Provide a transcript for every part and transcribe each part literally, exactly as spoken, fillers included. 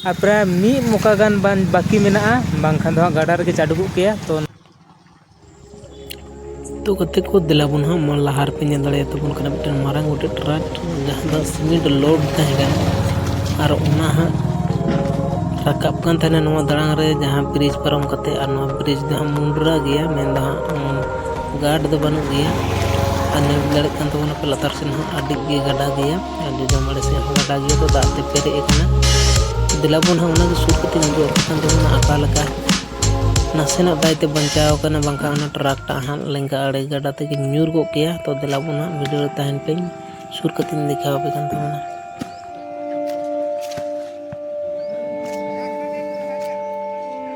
ᱟᱨ ᱯᱨᱟᱭ ᱢᱤᱫ ᱢᱚᱠᱟ ᱜᱟᱱ ᱵᱟᱝ ᱵᱟᱹᱠᱤ ᱢᱮᱱᱟᱜᱼᱟ, ᱵᱟᱝᱠᱷᱟᱱ ᱫᱚ ᱦᱟᱸᱜ ᱜᱟᱰᱟ ᱨᱮᱜᱮ ᱪᱟᱰᱚᱜᱚᱜ ᱜᱮᱭᱟ᱾ ᱛᱚ, ᱛᱚ ᱜᱟᱛᱮ ᱠᱚ, ᱫᱮᱞᱟ ᱵᱚᱱ ᱦᱟᱸᱜ ᱢᱟ ᱞᱟᱦᱟ ᱨᱮᱯᱮ ᱧᱮᱞ ᱫᱟᱲᱮᱭᱟᱜ ᱛᱟᱵᱚᱱ ᱠᱟᱱᱟ ᱢᱤᱫᱴᱮᱱ ᱢᱟᱨᱟᱝ ᱜᱚᱴᱮᱡ ᱴᱨᱟᱠ, ᱡᱟᱦᱟᱸ ᱫᱚ ᱥᱤᱢᱮᱱᱴ ᱞᱳᱰ ᱛᱟᱦᱮᱸ ᱠᱟᱱᱟ, ᱟᱨ ᱚᱱᱟ ᱦᱟᱸᱜ ᱨᱟᱠᱟᱵ ᱠᱟᱱ ᱛᱟᱦᱮᱱᱟ ᱱᱚᱣᱟ ᱫᱟᱲᱟᱝ ᱨᱮ, ᱡᱟᱦᱟᱸ ᱵᱨᱤᱡᱽ ᱯᱟᱨᱚᱢ ᱠᱟᱛᱮ, ᱟᱨ ᱱᱚᱣᱟ ᱵᱨᱤᱡᱽ ᱫᱚ ᱦᱟᱸᱜ ᱢᱩᱱᱰᱨᱟ ᱜᱮᱭᱟ, ᱢᱮᱱᱫᱚ ᱦᱟᱸᱜ, ᱩᱸ, ᱜᱟᱰ ᱫᱚ ᱵᱟᱹᱱᱩᱜ ᱜᱮᱭᱟ᱾ ᱟᱨ ᱧᱮᱞ ᱫᱟᱲᱮᱭᱟᱜ ᱠᱟᱱ ᱛᱟᱵᱚᱱᱟ ᱯᱮ ᱞᱟᱛᱟᱨ ᱥᱮᱱ ᱦᱚᱸ ᱟᱹᱰᱤ ᱜᱮ ᱜᱟᱰᱟ ᱜᱮᱭᱟ, ᱟᱨ ᱡᱚᱡᱚᱢ ᱟᱲᱮ ᱥᱮᱫ ᱦᱚᱸ ᱜᱟᱰᱟ ᱜᱮᱭᱟ, ᱛᱚ ᱫᱟᱜ ᱛᱮ ᱯᱮᱨᱮᱡ ᱟᱠᱟᱱᱟ᱾ ᱫᱮᱞᱟ ᱵᱚᱱ ᱦᱟᱸᱜ ᱚᱱᱟ ᱜᱮ ᱥᱩᱨ ᱠᱟᱛᱮ ᱩᱫᱩᱜ ᱟᱯᱮ ᱠᱟᱱ ᱛᱟᱵᱚᱱᱟ ᱚᱠᱟ ᱞᱮᱠᱟ ᱱᱟᱥᱮᱱᱟᱜ ᱫᱟᱜ ᱛᱮ ᱵᱟᱧᱪᱟᱣ ᱟᱠᱟᱱᱟ, ᱵᱟᱝᱠᱷᱟᱱ ᱚᱱᱟ ᱴᱨᱟᱠ ᱴᱟᱜ ᱦᱟᱸᱜ ᱞᱮᱸᱜᱟ ᱟᱲᱮ ᱜᱟᱰᱟ ᱛᱮᱜᱮ ᱧᱩᱨ ᱠᱚᱜ ᱠᱮᱭᱟ᱾ ᱛᱚ ᱫᱮᱞᱟ ᱵᱚᱱ ᱦᱟᱸᱜ ᱵᱷᱤᱰᱤᱭᱳ ᱨᱮ ᱛᱟᱦᱮᱱ ᱯᱮ, ᱥᱩᱨ ᱠᱟᱛᱮᱧ ᱫᱮᱠᱷᱟᱣ ᱟᱯᱮ ᱠᱟᱱ ᱛᱟᱵᱚᱱᱟ᱾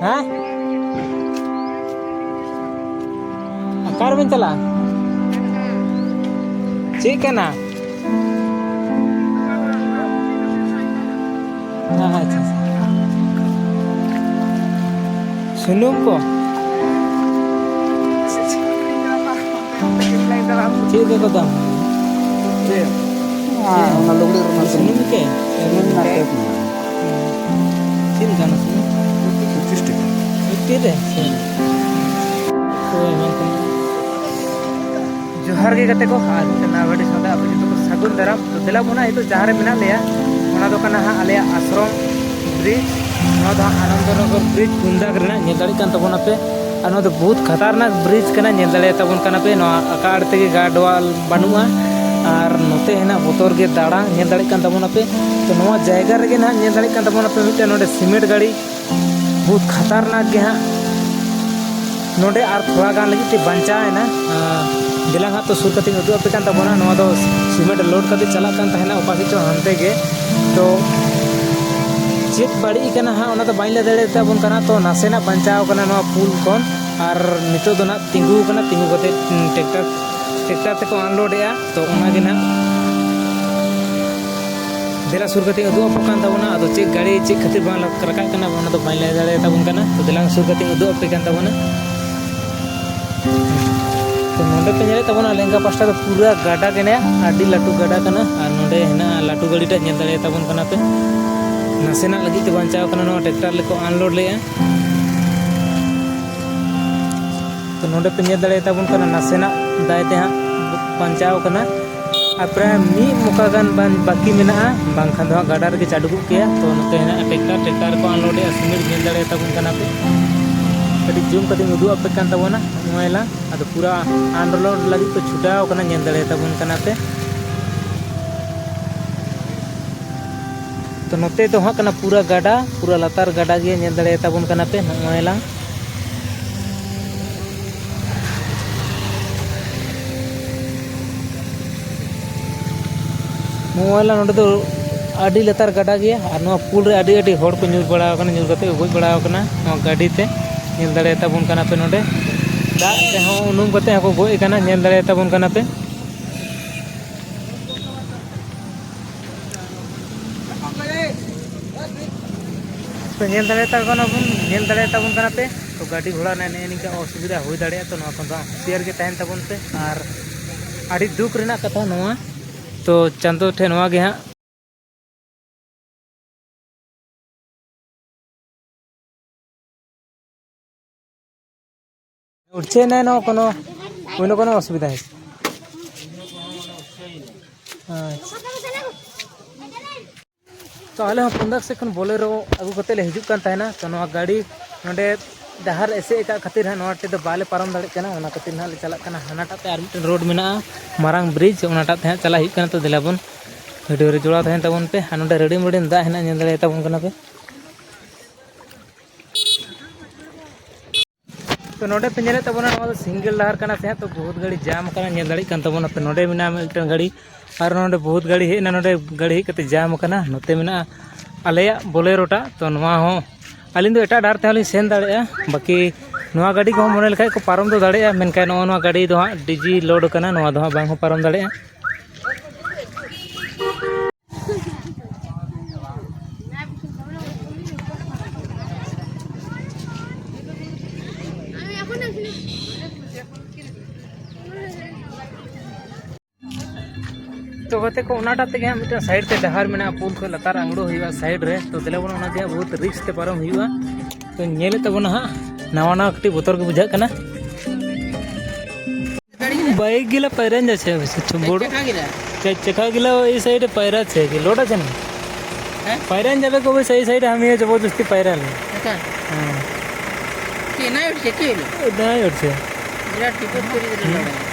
ᱦᱮᱸ? ᱚᱠᱟ ᱨᱮᱵᱮᱱ ᱪᱟᱞᱟᱜᱼᱟ? ᱪᱮᱫ ᱠᱟᱱᱟ? ᱟᱪᱪᱷᱟ, ᱟᱪᱪᱷᱟ᱾ ᱥᱩᱱᱩᱢ ᱠᱚ? ᱪᱮᱫ ᱞᱮᱠᱟ ᱫᱟᱢ? ᱪᱮᱫ? ᱦᱮᱸ, ᱚᱱᱟ ᱞᱩᱜᱽᱲᱤ ᱨᱮᱱᱟᱜ ᱥᱩᱱᱩᱢ ᱜᱮ? ᱥᱩᱱᱩᱢ ᱨᱮᱱᱟᱜ ᱴᱮᱯ ᱢᱮᱱᱟᱜᱼᱟ᱾ ᱪᱮᱫ ᱞᱮᱠᱟᱱᱟ ᱥᱩᱱᱩᱢ? ᱯᱚᱸᱪᱤᱥ ᱴᱟᱠᱟ᱾ ᱯᱷᱤᱯᱴᱤ ᱨᱮ? ᱦᱮᱸ᱾ ᱦᱳᱭ, ᱢᱮᱱᱠᱷᱟᱱ ᱡᱚᱦᱟᱨ ᱜᱮ ᱜᱟᱛᱮ ᱠᱚ, ᱟᱨ ᱢᱤᱫᱴᱮᱱ ᱱᱟᱣᱟ ᱵᱷᱤᱰᱤᱭᱳ ᱥᱟᱶᱛᱮ ᱟᱯᱮ ᱡᱚᱛᱚ ᱠᱚ ᱥᱟᱹᱜᱩᱱ ᱫᱟᱨᱟᱢ᱾ ᱛᱚ ᱫᱮᱞᱟ ᱵᱚᱱᱟ, ᱱᱤᱛᱚᱜ ᱡᱟᱦᱟᱸ ᱨᱮ ᱢᱮᱱᱟᱜ ᱞᱮᱭᱟ, ᱚᱱᱟ ᱫᱚ ᱠᱟᱱᱟ ᱦᱟᱸᱜ ᱟᱞᱮᱭᱟᱜ ᱟᱥᱨᱚᱢ ᱵᱨᱤᱡᱽ᱾ ᱱᱚᱣᱟ ᱫᱚ ᱦᱟᱸᱜ ᱟᱱᱚᱱᱫᱚᱱᱚᱜᱚᱨ ᱵᱨᱤᱡᱽ, ᱜᱩᱢᱫᱟᱜᱽ ᱨᱮᱱᱟᱜ, ᱧᱮᱞ ᱫᱟᱲᱮᱭᱟᱜ ᱠᱟᱱ ᱛᱟᱵᱚᱱᱟᱯᱮ᱾ ᱟᱨ ᱱᱚᱣᱟ ᱫᱚ ᱵᱚᱦᱩᱛ ᱠᱷᱟᱛᱟᱨᱱᱟᱠ ᱵᱨᱤᱡᱽ ᱠᱟᱱᱟ, ᱧᱮᱞ ᱫᱟᱲᱮᱭᱟᱜ ᱛᱟᱵᱚᱱ ᱠᱟᱱᱟ ᱯᱮ᱾ ᱱᱚᱣᱟ ᱟᱠᱟ ᱟᱲᱮ ᱛᱮᱜᱮ ᱜᱟᱨᱰ ᱣᱟᱞ ᱵᱟᱹᱱᱩᱜᱼᱟ, ᱟᱨ ᱱᱚᱛᱮ ᱦᱮᱱᱟᱜ ᱵᱚᱛᱚᱨ ᱜᱮ ᱫᱟᱬᱟ, ᱧᱮᱞ ᱫᱟᱲᱮᱭᱟᱜ ᱠᱟᱱ ᱛᱟᱵᱚᱱᱟᱯᱮ᱾ ᱛᱚ ᱱᱚᱣᱟ ᱡᱟᱭᱜᱟ ᱨᱮᱜᱮ ᱱᱟᱦᱟᱜ ᱧᱮᱞ ᱫᱟᱲᱮᱭᱟᱜ ᱠᱟᱱ ᱛᱟᱵᱚᱱᱟᱯᱮ ᱢᱤᱫᱴᱮᱱ ᱱᱚᱰᱮ ᱥᱤᱢᱮᱱᱴ ᱜᱟᱹᱲᱤ, ᱵᱚᱦᱩᱛ ᱠᱷᱟᱛᱟᱨᱱᱟᱠ ᱜᱮ ᱦᱟᱸᱜ᱾ ᱱᱚᱰᱮ ᱟᱨ ᱛᱷᱚᱲᱟ ᱜᱟᱱ ᱞᱟᱹᱜᱤᱫ ᱛᱮ ᱵᱟᱧᱪᱟᱣ ᱮᱱᱟ᱾ ᱟᱨ ᱫᱮᱞᱟ ᱦᱟᱸᱜ, ᱛᱚ ᱥᱩᱨ ᱠᱟᱛᱮᱧ ᱩᱫᱩᱜ ᱟᱯᱮ ᱠᱟᱱ ᱛᱟᱵᱚᱱᱟ᱾ ᱱᱚᱣᱟ ᱫᱚ ᱥᱤᱢᱮᱱᱴ ᱞᱳᱰ ᱠᱟᱛᱮ ᱪᱟᱞᱟᱜ ᱠᱟᱱ ᱛᱟᱦᱮᱱᱟ ᱚᱠᱟ ᱥᱮᱫ ᱪᱚ ᱦᱟᱱᱛᱮ ᱜᱮ᱾ ᱛᱚ ᱪᱮᱫ ᱵᱟᱹᱲᱤᱡ ᱠᱟᱱᱟ ᱦᱟᱸᱜ, ᱚᱱᱟ ᱫᱚ ᱵᱟᱹᱧ ᱞᱟᱹᱭ ᱫᱟᱲᱮᱭᱟᱛᱟᱵᱚᱱ ᱠᱟᱱᱟ᱾ ᱛᱚ ᱱᱟᱥᱮᱱᱟᱜ ᱵᱟᱧᱪᱟᱣ ᱠᱟᱱᱟ ᱱᱚᱣᱟ ᱯᱩᱞ ᱠᱷᱚᱱ, ᱟᱨ ᱱᱤᱛᱚᱜ ᱫᱚ ᱱᱟᱜ ᱛᱤᱸᱜᱩ ᱠᱟᱱᱟ, ᱛᱤᱸᱜᱩ ᱠᱟᱛᱮ ᱴᱨᱮᱠᱴᱟᱨ, ᱴᱨᱮᱠᱴᱟᱨ ᱛᱮᱠᱚ ᱟᱱᱞᱳᱰᱮᱜᱼᱟ᱾ ᱛᱚ ᱚᱱᱟᱜᱮ ᱱᱟᱜ ᱫᱮᱞᱟ ᱥᱩᱨ ᱠᱟᱛᱮ ᱩᱫᱩᱜ ᱟᱯᱮ ᱠᱟᱱ ᱛᱟᱵᱚᱱᱟ᱾ ᱟᱫᱚ ᱪᱮᱫ ᱜᱟᱹᱰᱤ ᱪᱮᱫ ᱠᱷᱟᱹᱛᱤᱨ ᱵᱟᱝ ᱨᱟᱠᱟᱵ ᱠᱟᱱᱟ, ᱚᱱᱟ ᱫᱚ ᱵᱟᱹᱧ ᱞᱟᱹᱭ ᱫᱟᱲᱮᱭᱟᱛᱟᱵᱚᱱ ᱠᱟᱱᱟ᱾ ᱛᱚ ᱫᱮᱞᱟ ᱥᱩᱨ ᱠᱟᱛᱮ ᱩᱫᱩᱜ ᱟᱯᱮ ᱠᱟᱱ ᱛᱟᱵᱚᱱᱟ᱾ ᱛᱚ ᱱᱚᱰᱮ ᱯᱮ ᱧᱮᱞᱮᱫ ᱛᱟᱵᱚᱱᱟ ᱞᱮᱸᱜᱟ ᱯᱟᱥᱴᱟ ᱫᱚ ᱯᱩᱨᱟᱹ ᱜᱟᱰᱟ ᱠᱟᱱᱟ, ᱟᱹᱰᱤ ᱞᱟᱹᱴᱩ ᱜᱟᱰᱟ ᱠᱟᱱᱟ᱾ ᱟᱨ ᱱᱚᱰᱮ ᱦᱮᱱᱟᱜᱼᱟ ᱞᱟᱹᱴᱩ ᱜᱟᱹᱰᱤ ᱴᱟᱜ, ᱧᱮᱞ ᱫᱟᱲᱮᱭᱟᱛᱟᱵᱚᱱ ᱠᱟᱱᱟ ᱯᱮ᱾ ᱱᱟᱥᱮᱱᱟᱜ ᱞᱟᱹᱜᱤᱫ ᱛᱮ ᱵᱟᱧᱪᱟᱣ ᱠᱟᱱᱟ, ᱱᱚᱣᱟ ᱴᱨᱟᱠᱴᱟᱨ ᱨᱮᱠᱚ ᱟᱱᱞᱳᱰ ᱞᱮᱫᱼᱟ᱾ ᱛᱚ ᱱᱚᱰᱮ ᱯᱮ ᱧᱮᱞ ᱫᱟᱲᱮᱭᱟᱛᱟ ᱵᱚᱱ ᱠᱟᱱᱟ, ᱱᱟᱥᱮᱱᱟᱜ ᱫᱟᱭ ᱛᱮ ᱦᱟᱸᱜ ᱵᱟᱧᱪᱟᱣ ᱠᱟᱱᱟ᱾ ᱟᱨ ᱯᱨᱟᱭ ᱢᱤᱫ ᱢᱚᱠᱟ ᱜᱟᱱ ᱵᱟᱝ ᱵᱟᱹᱠᱤ ᱢᱮᱱᱟᱜᱼᱟ, ᱵᱟᱝᱠᱷᱟᱱ ᱫᱚ ᱦᱟᱸᱜ ᱜᱟᱰᱟ ᱨᱮᱜᱮ ᱪᱟᱰᱚᱜᱚᱜ ᱜᱮᱭᱟ᱾ ᱛᱚ ᱱᱚᱛᱮ ᱦᱮᱱᱟᱜᱼᱟ ᱴᱨᱟᱠᱴᱟᱨ, ᱴᱨᱟᱠᱴᱟᱨ ᱨᱮᱠᱚ ᱟᱱᱞᱳᱰ ᱮᱫᱼᱟ ᱥᱤᱢᱮᱱᱴ, ᱧᱮᱞ ᱫᱟᱲᱮᱭᱟᱛᱟ ᱵᱚᱱ ᱠᱟᱱᱟ ᱯᱮ᱾ ᱠᱟᱹᱴᱤᱡ ᱡᱩᱢ ᱠᱟᱛᱮᱧ ᱩᱫᱩᱜ ᱟᱯᱮ ᱠᱟᱱ ᱛᱟᱵᱚᱱᱟ ᱱᱚᱜᱼᱚᱭ ᱞᱟᱝ᱾ ᱟᱫᱚ ᱯᱩᱨᱟᱹ ᱟᱱᱞᱳᱰ ᱞᱟᱹᱜᱤᱫ ᱠᱚ ᱪᱷᱩᱴᱟᱹᱣ ᱠᱟᱱᱟ, ᱧᱮᱞ ᱫᱟᱲᱮᱭᱟᱛᱟ ᱵᱚᱱ ᱠᱟᱱᱟ ᱯᱮ᱾ ᱛᱚ ᱱᱚᱛᱮ ᱫᱚ ᱦᱟᱸᱜ ᱠᱟᱱᱟ ᱯᱩᱨᱟᱹ ᱜᱟᱰᱟ, ᱯᱩᱨᱟᱹ ᱞᱟᱛᱟᱨ ᱜᱟᱰᱟ ᱜᱮ, ᱧᱮᱞ ᱫᱟᱲᱮᱭᱟᱛᱟ ᱵᱚᱱ ᱠᱟᱱᱟ ᱯᱮ ᱱᱚᱜᱼᱚᱭ ᱞᱟᱝ᱾ ᱱᱚᱜᱼᱚᱭ ᱞᱟᱝ, ᱱᱚᱰᱮ ᱫᱚ ᱟᱹᱰᱤ ᱞᱟᱛᱟᱨ ᱜᱟᱰᱟ ᱜᱮᱭᱟ ᱟᱨ ᱱᱚᱣᱟ ᱯᱩᱞ ᱨᱮ ᱟᱹᱰᱤ ᱟᱹᱰᱤ ᱦᱚᱲ ᱠᱚ ᱧᱩᱨ ᱵᱟᱲᱟ ᱟᱠᱟᱱᱟ, ᱧᱩᱨ ᱠᱟᱛᱮ ᱠᱚ ᱜᱚᱡ ᱵᱟᱲᱟ ᱟᱠᱟᱱᱟ ᱱᱚᱣᱟ ᱜᱟᱹᱰᱤ ᱛᱮ᱾ ᱧᱮᱞ ᱫᱟᱲᱮᱭᱟᱛᱟ ᱵᱚᱱ ᱠᱟᱱᱟ ᱯᱮ ᱱᱚᱰᱮ᱾ ᱫᱟᱜ ᱛᱮᱦᱚᱸ ᱩᱱᱩᱢ ᱠᱟᱛᱮ ᱦᱚᱸᱠᱚ ᱜᱚᱡ ᱟᱠᱟᱱᱟ, ᱧᱮᱞ ᱫᱟᱲᱮᱭᱟᱛᱟ ᱵᱚᱱ ᱠᱟᱱᱟ ᱯᱮ᱾ ᱛᱚ ᱧᱮᱞ ᱫᱟᱲᱮᱭᱟᱛᱟ ᱠᱟᱱᱟ ᱵᱚᱱ, ᱧᱮᱞ ᱫᱟᱲᱮᱭᱟᱛᱟ ᱵᱚᱱ ᱠᱟᱱᱟ ᱯᱮ᱾ ᱛᱚ ᱜᱟᱹᱰᱤ ᱜᱷᱚᱲᱟ ᱨᱮᱱᱟᱜ ᱱᱮᱜᱼᱮ ᱱᱤᱝᱠᱟ ᱚᱥᱩᱵᱤᱫᱷᱟ ᱦᱩᱭ ᱫᱟᱲᱮᱭᱟᱜᱼᱟ, ᱛᱚ ᱱᱚᱣᱟ ᱠᱷᱚᱱ ᱫᱚ ᱦᱩᱸᱥᱤᱭᱟᱨ ᱜᱮ ᱛᱟᱦᱮᱱ ᱛᱟᱵᱚᱱ ᱯᱮ᱾ ᱟᱨ ᱟᱹᱰᱤ ᱫᱩᱠ ᱨᱮᱱᱟᱜ ᱠᱟᱛᱷᱟ ᱱᱚᱣᱟ, ᱛᱚ ᱪᱟᱸᱫᱚ ᱴᱷᱮᱱ ᱱᱚᱣᱟ ᱜᱮ ᱦᱟᱸᱜ ᱩᱴᱷᱟᱹᱭ ᱱᱟᱭ, ᱱᱚᱣᱟ ᱠᱳᱱᱳ, ᱠᱳᱱᱳ, ᱠᱳᱱᱳ ᱚᱥᱩᱵᱤᱫᱷᱟ ᱦᱮᱸ᱾ ᱟᱪᱪᱷᱟ᱾ ᱛᱚ ᱟᱞᱮ ᱦᱚᱸ ᱯᱩᱱᱫᱟᱠ ᱥᱮᱫ ᱠᱷᱚᱱ ᱵᱳᱞᱮᱨᱳ ᱟᱹᱜᱩ ᱠᱟᱛᱮ ᱞᱮ ᱦᱤᱡᱩᱜ ᱠᱟᱱ ᱛᱟᱦᱮᱱᱟ, ᱛᱚ ᱱᱚᱣᱟ ᱜᱟᱹᱰᱤ ᱱᱚᱰᱮ ᱰᱟᱦᱟᱨ ᱮᱥᱮᱫ ᱟᱠᱟᱫ ᱠᱷᱟᱹᱛᱤᱨ ᱦᱟᱸᱜ ᱱᱚᱣᱟ ᱴᱷᱮᱡ ᱫᱚ ᱵᱟᱞᱮ ᱯᱟᱨᱚᱢ ᱫᱟᱲᱮᱭᱟᱜ ᱠᱟᱱᱟ᱾ ᱚᱱᱟ ᱠᱷᱟᱹᱛᱤᱨ ᱦᱟᱸᱜ ᱞᱮ ᱪᱟᱞᱟᱜ ᱠᱟᱱᱟ ᱦᱟᱱᱟᱴᱟᱜ ᱛᱮ, ᱟᱨ ᱢᱤᱫᱴᱮᱱ ᱨᱳᱰ ᱢᱮᱱᱟᱜᱼᱟ, ᱢᱟᱨᱟᱝ ᱵᱨᱤᱡᱽ, ᱚᱱᱟᱴᱟᱜ ᱛᱮ ᱦᱟᱸᱜ ᱪᱟᱞᱟᱜ ᱦᱩᱭᱩᱜ ᱠᱟᱱᱟ᱾ ᱛᱚ ᱫᱮᱞᱟ ᱵᱚᱱ ᱵᱷᱤᱰᱤᱭᱳ ᱨᱮ ᱡᱚᱲᱟᱣ ᱛᱟᱦᱮᱱ ᱛᱟᱵᱚᱱ ᱯᱮ᱾ ᱟᱨ ᱱᱚᱰᱮ ᱨᱟᱹᱰᱤᱢ ᱨᱟᱹᱰᱤᱢ ᱫᱟᱜ ᱦᱮᱱᱟᱜ, ᱧᱮᱞ ᱫᱟᱲᱮᱭᱟᱛᱟ ᱵᱚᱱ ᱠᱟᱱᱟ ᱯᱮ᱾ ᱛᱚ ᱱᱚᱰᱮ ᱯᱮ ᱧᱮᱞᱮᱫ ᱛᱟᱵᱚᱱᱟ, ᱱᱚᱣᱟ ᱫᱚ ᱥᱤᱝᱜᱮᱞ ᱰᱟᱦᱟᱨ ᱠᱟᱱᱟ ᱥᱮ ᱦᱟᱸᱜ, ᱛᱚ ᱵᱚᱦᱩᱛ ᱜᱟᱹᱲᱤ ᱡᱟᱢ ᱟᱠᱟᱱᱟ, ᱧᱮᱞ ᱫᱟᱲᱮᱭᱟᱜ ᱠᱟᱱ ᱛᱟᱵᱚᱱᱟ ᱯᱮ᱾ ᱱᱚᱰᱮ ᱢᱮᱱᱟᱜᱼᱟ ᱢᱤᱫᱴᱟᱝ ᱜᱟᱹᱲᱤ, ᱟᱨ ᱱᱚᱰᱮ ᱵᱚᱦᱩᱛ ᱜᱟᱹᱲᱤ ᱦᱮᱡ ᱮᱱᱟ, ᱱᱚᱰᱮ ᱜᱟᱹᱲᱤ ᱦᱮᱡ ᱠᱟᱛᱮ ᱡᱟᱢ ᱟᱠᱟᱱᱟ᱾ ᱱᱚᱛᱮ ᱢᱮᱱᱟᱜᱼᱟ ᱟᱞᱮᱭᱟᱜ ᱵᱳᱞᱮᱨᱳ ᱴᱟᱜ, ᱛᱚ ᱱᱚᱣᱟ ᱦᱚᱸ ᱟᱹᱞᱤᱧ ᱫᱚ ᱮᱴᱟᱜ ᱰᱟᱦᱟᱨ ᱛᱮᱦᱚᱸ ᱞᱤᱧ ᱥᱮᱱ ᱫᱟᱲᱮᱭᱟᱜᱼᱟ, ᱵᱟᱹᱠᱤ ᱱᱚᱣᱟ ᱜᱟᱹᱰᱤ ᱠᱚᱦᱚᱸ ᱢᱚᱱᱮ ᱞᱮᱠᱷᱟᱡ ᱠᱚ ᱯᱟᱨᱚᱢ ᱫᱚ ᱫᱟᱲᱮᱭᱟᱜᱼᱟ, ᱢᱮᱱᱠᱷᱟᱱ ᱱᱚᱜᱼᱚ ᱱᱚᱣᱟ ᱜᱟᱹᱰᱤ ᱫᱚ ᱦᱟᱸᱜ ᱰᱤᱡᱤ ᱞᱳᱰ ᱠᱟᱱᱟ, ᱱᱚᱣᱟ ᱫᱚ ᱦᱟᱸᱜ ᱵᱟᱝ ᱦᱚᱸ ᱯᱟᱨᱚᱢ ᱫᱟᱲᱮᱭᱟᱜᱼᱟ᱾ ᱛᱚ ᱜᱟᱛᱮ ᱠᱚ, ᱚᱱᱟᱴᱟᱜ ᱛᱮᱜᱮ ᱦᱟᱸᱜ ᱢᱤᱫᱴᱟᱝ ᱥᱟᱭᱤᱰ ᱛᱮ ᱰᱟᱦᱟᱨ ᱢᱮᱱᱟᱜᱼᱟ, ᱯᱩᱞ ᱠᱷᱚᱱ ᱞᱟᱛᱟᱨ ᱟᱬᱜᱚ ᱦᱩᱭᱩᱜᱼᱟ ᱥᱟᱭᱤᱰ ᱨᱮ᱾ ᱛᱚ ᱫᱮᱞᱟ ᱵᱚᱱ, ᱚᱱᱟ ᱛᱮ ᱦᱟᱸᱜ ᱵᱚᱦᱩᱛ ᱨᱤᱠᱥ ᱛᱮ ᱯᱟᱨᱚᱢ ᱦᱩᱭᱩᱜᱼᱟ᱾ ᱛᱚ ᱧᱮᱞᱮᱫ ᱛᱟᱵᱚᱱᱟ ᱦᱟᱸᱜ, ᱱᱟᱣᱟ ᱱᱟᱣᱟ ᱠᱟᱹᱴᱤᱡ ᱵᱚᱛᱚᱨ ᱜᱮ ᱵᱩᱡᱷᱟᱹᱜ ᱠᱟᱱᱟ᱾ বাইক গিলা পাইরান যাচ্ছে অবশ্য, চুম্বুড়। দেখা গিলা। চে-, চেখা গিলা এই সাইডে পায়রা আছে কি? লোড আছে না? হ্যাঁ? পাইরান যাবে কবে সেই সাইডে, আমি জবরদস্তি পায়রা নেই। আচ্ছা। হ্যাঁ। কি নাই উঠছে, কি হলো? নাই উঠছে। বিরাট বিপদ করে দিল লড়াই।